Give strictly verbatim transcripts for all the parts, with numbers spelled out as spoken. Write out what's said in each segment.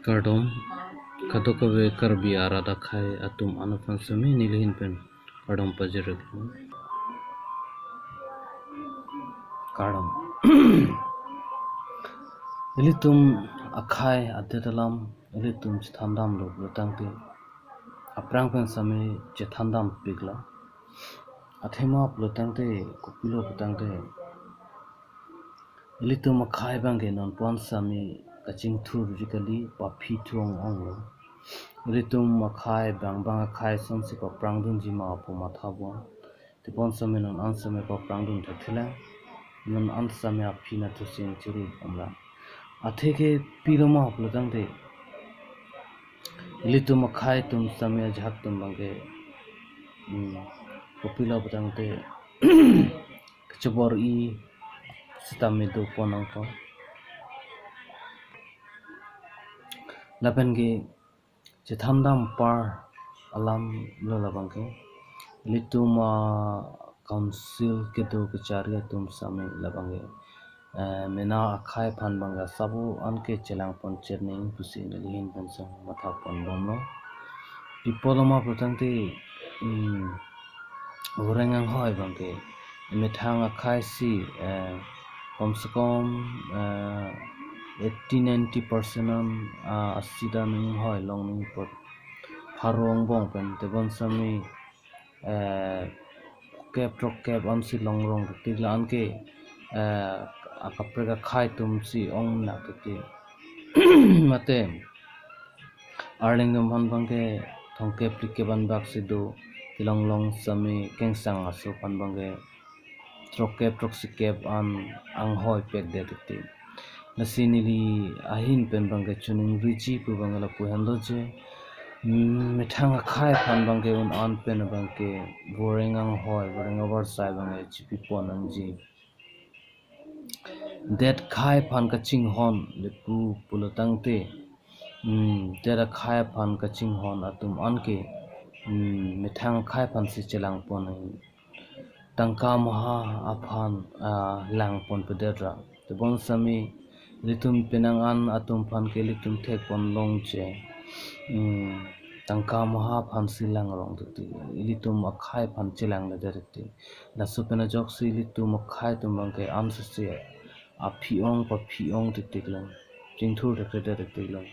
Kardom, kadokave Karbi arat akhei atum an aphan sitame neli ahin pen kardom pajir-iklo. Kardom. Ilitum akhei adet alam ilitum chethan damlo pulotangte, aphrang pen sitame chethan dampiklo. Athema pulotangte, kopilo pulotangte, ilitum akhei abangke non pu-an sitame kachingthurji kali, paphi thu ong-onglo. Ilitum akhei, bang bang akhei asonsi paphrangdunji ma pu matha bom. Tebon sitame non an sitame paphrangdun thekthelang. Non an sitame aphi anatthu si churu bomlang. Atheke pilo ma pulotangte, ilitum akhei atum sitame ajahak atum abangke, hmm, kopilo pulotangte, kachobor-i sitame dopon nangpo. Lapenke chethan dam apar alamlo labangke. Ilitum a-council kedo kachari atum sitame labangke, eh, mena akhei aphan abangke asap-o anke chelangpon chetning pusi neli ahin pen sitame matha ponbomlo. Pi apotlo ma pulotangte, hmm, Voreng anghoi abangke methang akhei si, eh, kom se kom, eh, eighty ninety percent an, ah, asit an inghoi longni apot pharo angbong pen, tebon sitame, eh, kep throk kep ansi longrong tik la anke, eh, akaprek akhei atum si ong nak titi. Mate Arleng atum aphan abangke thomkep phlikep an bak si do, kelong long sitame kengsang aso aphan abangke throkkep throksikep an anghoi pekdet titi. Lasi neli ahin pen abangke choningri-ji pu abangke lapu henlo je, mm, methang akhei aphan abangke un an pen abangke Voreng anghoi, Voreng avarsai abangke chipipon nangji. Det akhei aphan kachinghon le pu pulotangte, mm, det akhei aphan kachinghon atum anke, mm, methang akhei aphan si chelangpon nang. Tangka maha aphan, ah, langpon pedet ra. Tebon sitame ilitum penang an atum aphan ke ilitum thekpon long je, mm, tangka maha aphan si langrong titi, ilitum akhei aphan chelangledet titi. Laso pen ajoksi ilitum akhei atum abangke an sese aphi ong paphi ong titik lang, chingthur thekthedet titik lang.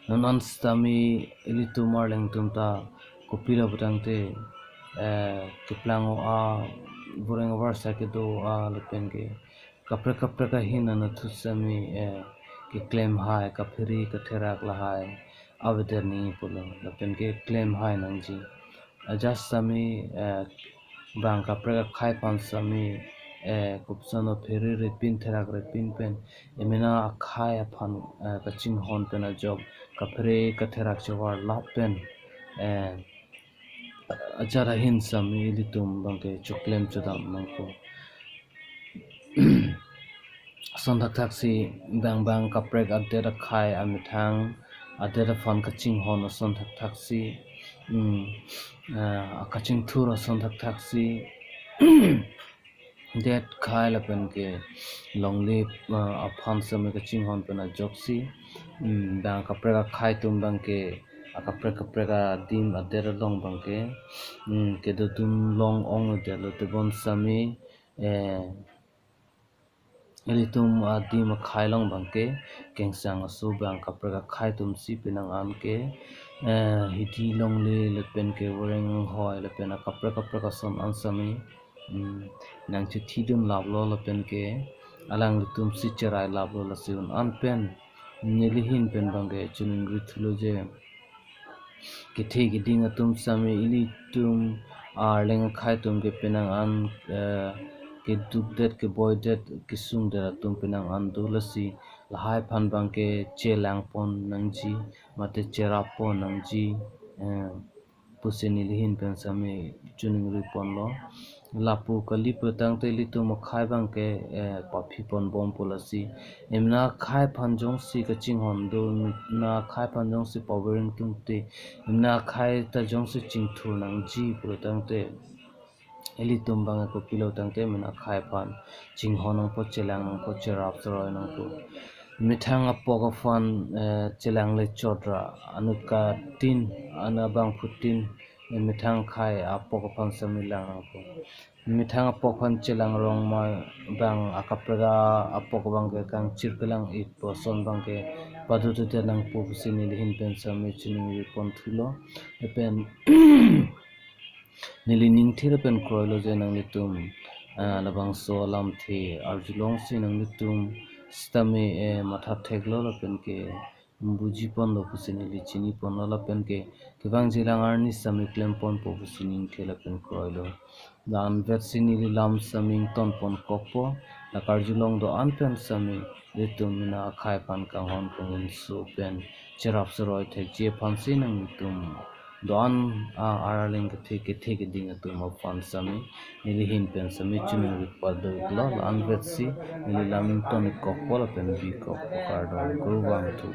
Non an sitame ilitum Arleng atum ta kopilo pulotangte, eh, keplang-o a, Voreng avarsai kedo a lapenke kaprek kaprek ahin anatthu sitame, eh, keklem hai, kaphere katherak lahai avedet nangji pulo, lapenke klem hai nangji. Ajat sitame, eh, bang kaprek akhei aphan sitame, eh, kopusonlo phere repin therak repin pen, emena akhei aphan, eh, kachinghon pen ajok kaphere katherak chovar lap pen, eh, ajat ahin sitame ilitum abangke choklem chodam nangpo. Ason thakthak si bang bang kaprek adet akhei amethang adet aphan kachinghon ason thakthak si, mm, ah, akachingthur ason thakthak si, det akhei lapenke longle, ah, aphan sitame kachinghon pen ajoksi, mm, bang kaprek akhei atum abangke akaprek kaprek adim adet along abangke, mm, kedodun long ongledetlo, tebon sitame, eh, ilitum adim akhei along abangke kengsang aso bang kaprek akhei atum si penang an ke, eh, hidi longle lapenke Voreng anghoi lapen akaprek kaprek ason an sitame, mm, nangchethidun laplo lapenke alanglitum si cherai laplo, lasi un an pen neli ahin pen abangke choningri thulo je, kethe keding atum sitame ilitum Arleng akhei atum ke penang an, eh, kedukdet keboidet kesungdet atum penang an do, lasi lahai aphan abangke chelangpon nangji mate cherappon nangji, eh, pusi neli ahin pen sitame choningri ponlo. Lapu kali pulotangte ilitum akhei abangke, eh, paphi ponbompo, lasi emena akhei aphan jongsi kachinghon do, emena akhei aphan jongsi pavering tungte, emena akhei ta jongsi chingthur nangji pulotangte, ilitum abangke kopilo tangte emena akhei aphan chinghon nangpo, chelang nangpo, cherap cheroi nangpo. Methang apok aphan, eh, chelangle chot ra, anut katin, anut abangphutin, eh, methang akhai apok aphan sami lang nangpo. Methang apok aphan chelang rong ma bang akaprek apok abangke kangchir kelang-ik pu ason abangke padothudet nangpo pusi neli ahin pen sami chiningri pon thulo. Lapen neli ningthe lapen kroilo je nanglitum, ah, labangso alamthe arjulongsi nanglitum sitame, eh, matha theklo lapen ke buji ponlo pusi neli chini ponlo lapen ke kevangji alang arni sami klem ponpo pusi ningthe lapen kroilo. La-an vetsi neli lam sami ington pon kokpo, la karjulong do-an pen sami ilitum mena akhai aphan kanghon kangjinso pen cherap cheroi thekji aphansi nanglitum do-an, ah, araleng kethe kethe keding atum aphan sami neli ahin pen sami chiningri pado-iklo. La-an vetsi neli lam ington-ik kokpo lapen bi kokpo, kardom, kurvangthu.